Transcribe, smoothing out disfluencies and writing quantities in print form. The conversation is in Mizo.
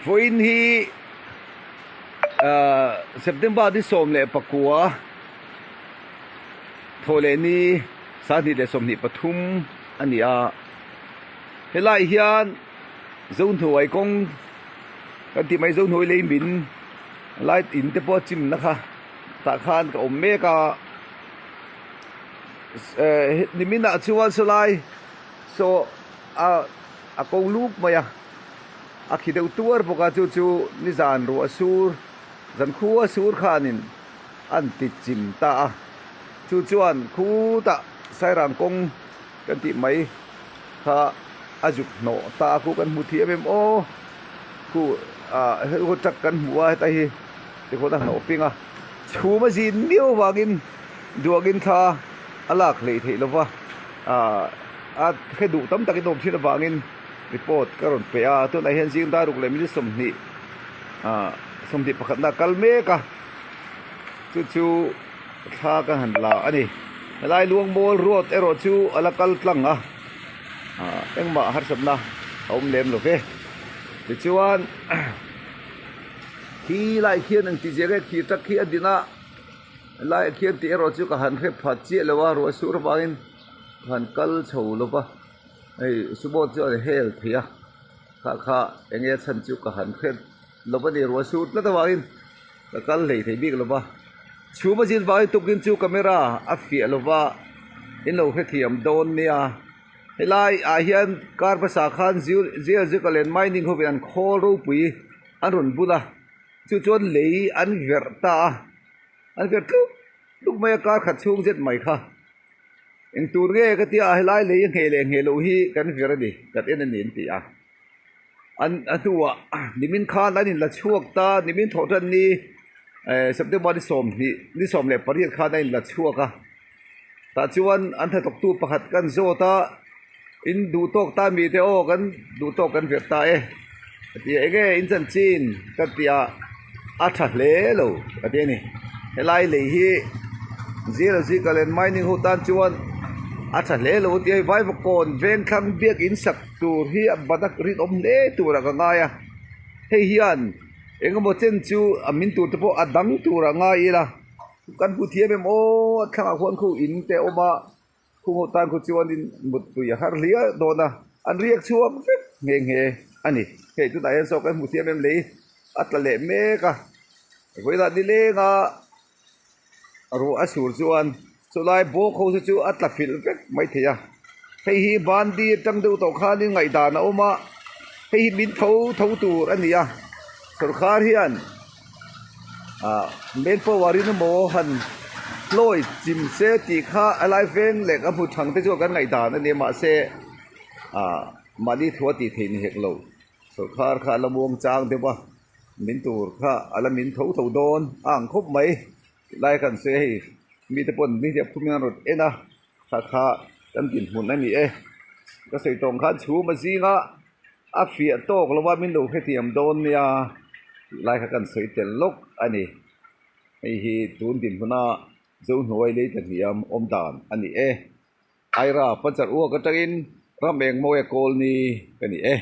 Vawiin hi ahh September ni 19 thawh leh ni 2023 a ni a. Helai hian Zohnuai kawng kan tih mai Zohnuai lei min light in te pawh a chimna kha tah khan ka awm mek a. Niminah chuan sawlai saw a a ko luk mai a a khi deuh tuar bawk a chu chu nizan ruah sur zan khua sur khanin an ti chim ta a chu chuan khutah sairang kawng kan tih mai kha a zuk hnawh ta a khu kan hmu thiam em aw khu ah hei truck kan hmu a heta hi tikhawn a hnawh ping a chhum a zin miau vangin duangin thla a lak hleih theih lova ah a hre duh tam takin awm thin avangin report ka rawn pe a tunah hian zing dar ruk leh minute 20 ah 21 na kal mek a chu chu thla ka han la a ni helai luangmawl road erawh chu a la kal tlang a ah engmah harsatna a awm lem lo ve tichuan khi lai khian engti zia nge khi truck khi a din a helai ah khian tih erawh chu ka han hre pha chiah lo a ruah sur avangin ka han kal chho lo va hei sumo chu a hel thei a kha kha eng nge a chhan chu ka han hre lo va ni ruah sur tlat avangin ka kal hlei thei bik lo va chhum a zin vangin tukin chu camera a fiah lo va in lo hrethiam dawn nia helai ah hian car hmasa khan geological and mining hovin an khawl ropui an rawn bun a chu chuan lei an verh ta a an verh tluk tluk mai a car khat chhung zet mai kha eng tur nge ka tia helai lei a ngheh leh ngheh loh hi kan verh a ni kan en a ni an ti a an a hnuah nimin khan an inla chhuak ta nimin thawh tan ni eh September ni 20 ni 18 khan a inla chhuak a tah chuan an hnathawktu pakhat kan zawt a in duh tawk ta mi te aw kan duh tawk kan verh ta e a ti a eng nge in chanchin ka ti a a tha hle lo a ti a ni helai lei hi geological and mining ho tan chuan a tha hle lo a ti a hei vaivakawn vengthlang biakin sak tur hi a ban a rinawm hle turah ka ngai a hei hian engemaw chen chu a min tur te pawh a dang turah ngai ila kan hmu thiam em aw a thlangah khuan khu in te a awm a khu ho tan khu chuanin mutpui a har hliah dawn a an riak chhuak vek nghe nghe a ni hei tunah hian saw kan hmu thiam em lei a tla leh mek a vawilah nileng a Ruah a sur chuan chulai bawk ho te chu a tla filh vek mai thei a hei hi bandi atang deuh tawh khanin ngaihdan a awm a hei hi min tho tho tur a ni a sawrkar hian ah main power in emaw han hlawi chim se tih kha a lai veng leh ka hmu thang te chuan kan ngaihdan a ni a mahse ah mahni thu a tih theih ni hek lo sawrkar kha a la muang chang deuh a. Min tur kha a la min tho tho dawn a ang khawp mai lai kan sawi a hei mite pawn mi hliap khum in an rawn en a kha kha kan dinhmun a ni e ka sawi tawng khan chhum a zing a a fiah tawk lo a min lo hrethiam dawn nia tih lai kha kan sawi tel lawk a ni hei hi tun dinhmuna Zohnuai lei ta hniam awm dan a ni e Aira Panchar uak atangin ram eng mawi a kawl ni ka ni e.